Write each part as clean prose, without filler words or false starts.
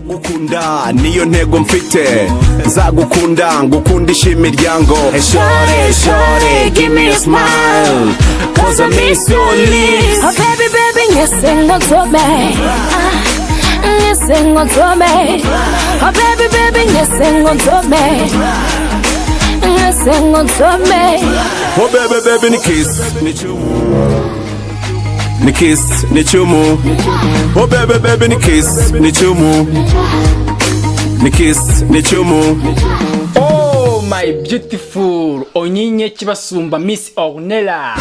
Gukunda niyo ntego mfite, nzagukunda ngukundisha imiryango. Hey, shorty, shorty, give me a smile, 'cause I miss your lips. Oh baby, baby, ngesengothome. Ah, ngesengothome. Oh baby, baby, ngesengothome. Ngesengothome. Oh baby, baby, ni kiss ni chumu, ni kiss ni chumu. Oh baby, baby, ni kiss ni chumu, ni kiss ni chumu. Oh my beautiful Onyinye Kibasumba, Miss Ornella.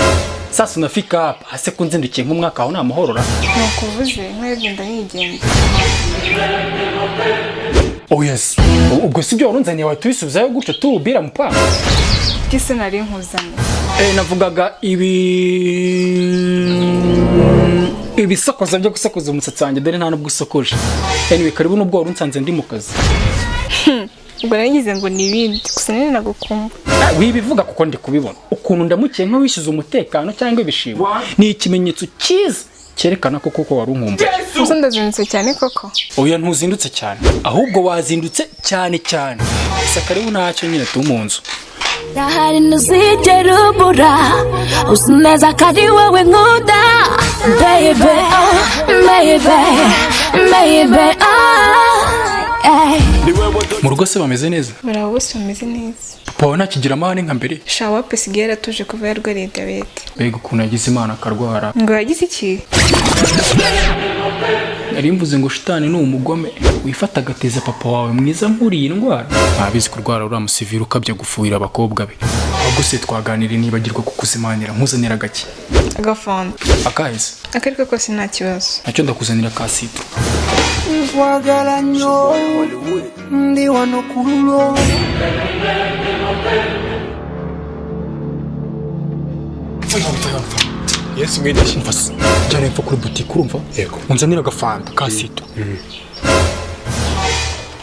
Sasa unafika hapa hase kunzindukiye nk'umwaka aho namahoro ra? Nukuvuze nk'agenda nkigenza. Oh yes. Ubwo si byo warunzaniye wahita ubisubizayo gutyo tu bira mupanga? Kise nari nkuzaniye. Eh, navugaga ibisokoza byo gusokoza umusatsi wanjye, dore nta nubwo usokoje. Anyway, karibu nubwo wari unsanze ndi mu kazi. Ubwo nari ngo ni ibindi, gusa nyine nagukumva. Ah, wibivuga kuko ndi kubibona ukuntu ndamukiye nk'uwishyize umutekano cyangwa ibishimo, ni ikimenyetso cyiza cyerekana ko koko wari unkumbuye. Gusa ndazindutse cyane koko. Oya, ntuzindutse cyane, ahubwo wazindutse cyane cyane. Gusa karibu, ntacyo nyine tu mu nzu. Ndahari ntuzigera ubura, uzi neza ko ari wowe nkunda. Baby, oh, baby, baby, oh, yeah. Mu rugo se bameze neza? Baraho bose, bameze neza. Papa wawe ntakigira amahane nka mbere? Shawa pe, sigaye yaratuje kuva yarwariye diyabete. Mbega ukuntu yagize Imana akarwara! Ngo yagize iki? Nari mvuze ngo shitani ni umugome wifata agateza papa wawe mwiza nk'uriyi ndwara. Ntabizi kurwara uriya musivire ukabya gufuhira abakobwa be. Ahubwo se twaganiriye nibagirwa kukuzimanira, nkuzanira agake? Agafanta. Akahise? Akariko kose nta kibazo. Nacyo ndakuzanira ka citron. Nkwagala nnyo, ndi wano ku lulwo. Yesu mwigisha. Umva se, jyana epfo kuri butike, urumva? Yego. Unzanira agafanta ka citron,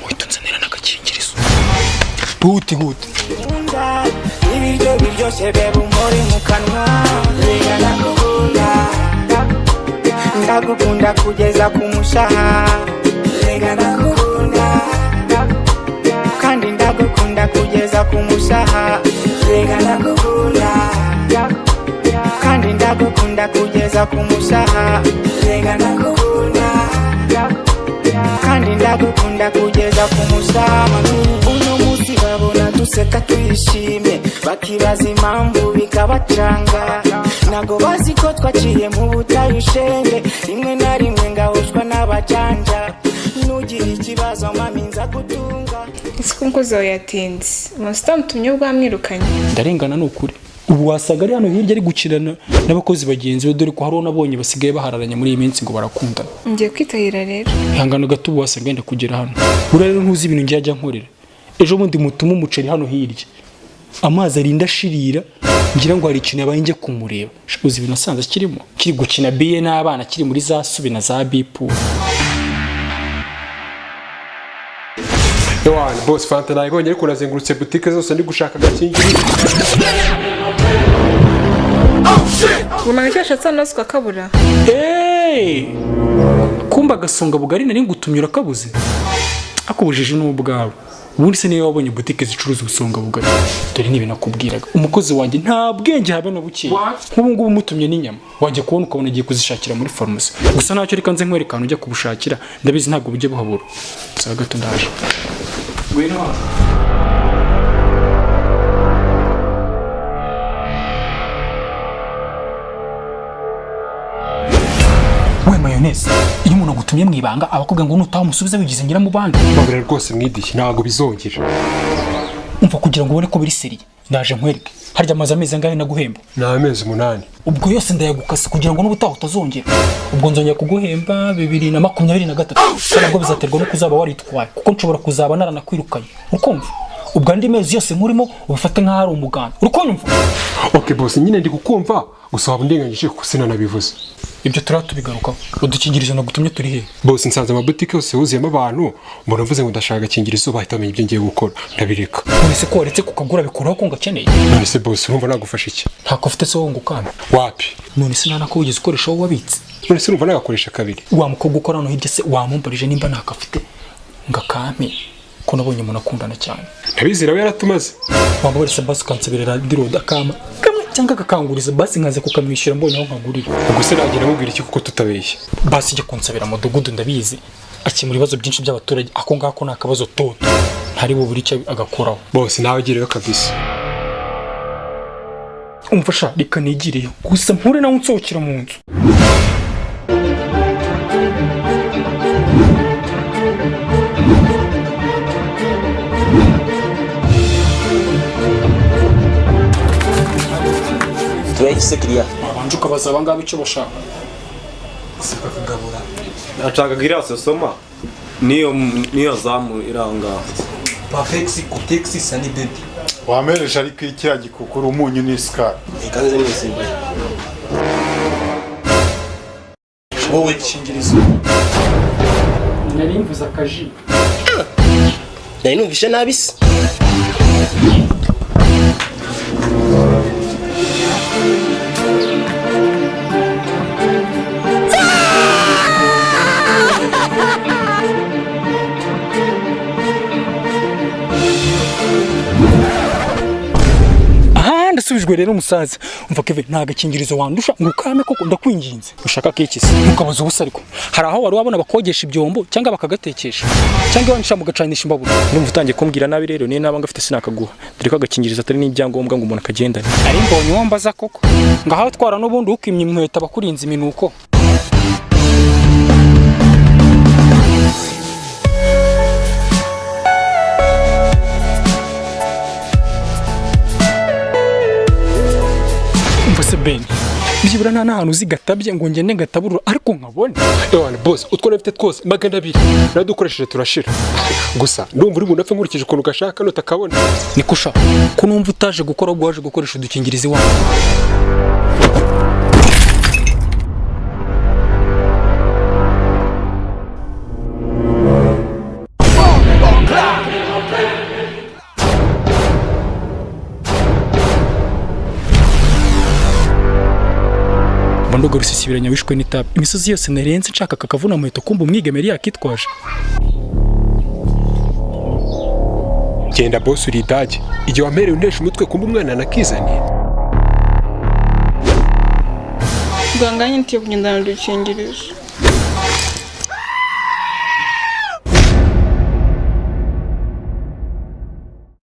uhita unzanira n'agakingirizo, huti huti. Ibiryo biryoshye beba umuri mu kanwa. Reka, ndagukunda, ndagukunda kugeza ku mushaha. Reka, ndagukunda kandi ndagukunda kugeza ku mushaha. Reka, ndagukunda kandi ndagukunda kugeza ku mushaha. Reka, ndagukunda kandi ndagukunda kugeza ku mushaha. Uno munsi babona duseka twishimye, bakibaza impamvu bikabacanga. Ntabwo bazi ko twaciye mu butayu shenge, rimwe na rimwe ngahushwa n'abajanja. Nugira ikibazo mami, nza gutunga. Ese ko umukozi wawe yatinze, umunsi utamutumye bwamwirukanye? Ndarengana ni ukuri. Ubu wasaga ari hano hirya ari gukina n'abakozi bagenzi be, dore ko hari uwo nabonye basigaye bahararanye muri iyi minsi ngo barakundana. Ngiye kwitahira rero. Ihangano gato, ubu wasaga yenda kugera hano. Buriya rero ntuzi ibintu ngiye ajya nkorera. Ejo bundi mutuma umuceri hano hirya, amazi arinda ashirira, ngira ngo hari ikintu yabaye njye kumureba. Uzi ibintu asanze kirimo kiri gukina biye n'abana, kiri muri za subi na za bipu. Ewana boss, fanta nayibonye, ariko nazengurutse butike zose ndi gushaka agakingirizo. Gumana icyo washatse hano hose ukakabura. Hey! Kumba agasonga bugari nari ngutumye urakabuze, akubujije n'ubwawe. Ubundi se niyo wabonye butike zicuruza ubusonga bugari? Dore ni ibintu nakubwiraga, umukozi wanjye nta bwenge habe na buke. Nk'ubu ngubu umutumye n'inyama, wajya kubona ukabona agiye kuzishakira muri farumasi. Gusa ntacyo, reka nze nkwereka ahantu ujya kubushakira, ndabizi ntabwo bujya buhabura. Gusa gato ndaje. Ngwino hano. We mayoneze, iyo umuntu agutumye mu ibanga aba akubwira ngo nutaha umusubize wigize nyiramubande. Babira rwose mwidishi, ntabwo bizongera. Umva, kugira ngo ubone ko biri sérieux, ndaje nkwereke. Harya amaze amezi angahe naguhemba? Ni amezi 8. Ubwo yose ndayagukase kugira ngo n'ubutaha utazongera. Ubwo nzongera kuguhemba 2023, kandi nabwo bizaterwa no kuzaba waritwaye, kuko nshobora kuzaba naranakwirukanye, ukumva? Ubwo andi mezi yose nkurimo ubifate nk'aho ari umuganda, uri kunyumva? Ok boss, nyine ndi kukumva, gusa waba undenganyije kuko sinanabivuze. Ibyo turaba tubigarukaho. Udukingirizo nagutumye turi hehe? Boss, nsanze amabutike yose yuzuyemo abantu, mbona mvuze ngo ndashaka agakingirizo bahita bamenya ibyo ngiye gukora, ndabireka. None se ko waretse kukagura bikuraho ko ngakeneye? None se boss, urumva nagufasha iki? Ntako ufite se wowe ngo ukambe? Wapi. None se nta nako wigeze ukoresha wowe wabitse? None se urumva nagakoresha kabiri? Wa mukobwa ukora hano hirya se wamumbarije nimba ntako afite? Ngo akampe ko nabonye umuntu akundana cyane. Ndabizi nawe yaratumaze. Wambabarira basi ukansabira radiroda akama kamwe cyangwa akakanguriza, basi nkaza kukamwishyura mbonye aho nkagurira. Ubwo se nagenda amubwira iki kuko tutabeshya? Basi jya kunsabira mudugudu, ndabizi akemura ibibazo byinshi by'abaturage, ako ngako ni akabazo toto ntari bubure icyo agakoraho. Bose nawe ugireyo kabisa. Umfasha, reka nigireyo gusa mpure nawe unsohokera mu nzu. Turayifise kiriya. Wabanje ukabaza aba ngaba icyo bashaka. Nashakaga iriya sosoma niyo niyo zamu iri aho ngaho. Perfexi kutexi sani baby. Wamereje ariko kiriya gikukuru umunyu n'isukari. Ikanze n'isimba. Wowe Shingirizo. Nari mvuze akaji. Nari numvishe nabi se. Aha ndasubijwe rero umusaza. Umva Kevin, nta gakingirizo wandusha ngo ukame koko, ndakwinginze. Ushaka kiki se? Ntukabaza ubusa ariko. Hari aho wari wabona bakogesha ibyombo cyangwa bakagatekesha cyangwa iwanisha mugacanisha imbabura? Ndumva utangiye kumbwira nabi rero, niyo naba ngafite sinakaguha, dore ko agakingirizo atari n'ibyangombwa ngo umuntu akagendane. Ari mbonye uwo mbaza koko. Ngaho twara n'ubundi ukimye inkweto abakurinze iminuko. Umva se Ben, byibura nta n'ahantu uzi gatabye ngo ngende ngataburura ariko nkabone. Ewana boss, utwo nafite twose 200 nadukoresheje turashira. Gusa ndumva uri umuntu apfa nkurikije ukuntu gashaka nutakabona. Niko sha, ko numva utaje gukora ahubwo waje gukoresha udukingirizo iwawe. Mba rusisibiranya wishwe n'itabi, imisozi yose narenze nshaka kakavuna muheto, kumva umwigeme yakitwaje. Genda boss, uri idage. Igihe wampereye untesha umutwe kumba umwana nakizaniye. Muganga yanyitiye kugendana udukingirizo.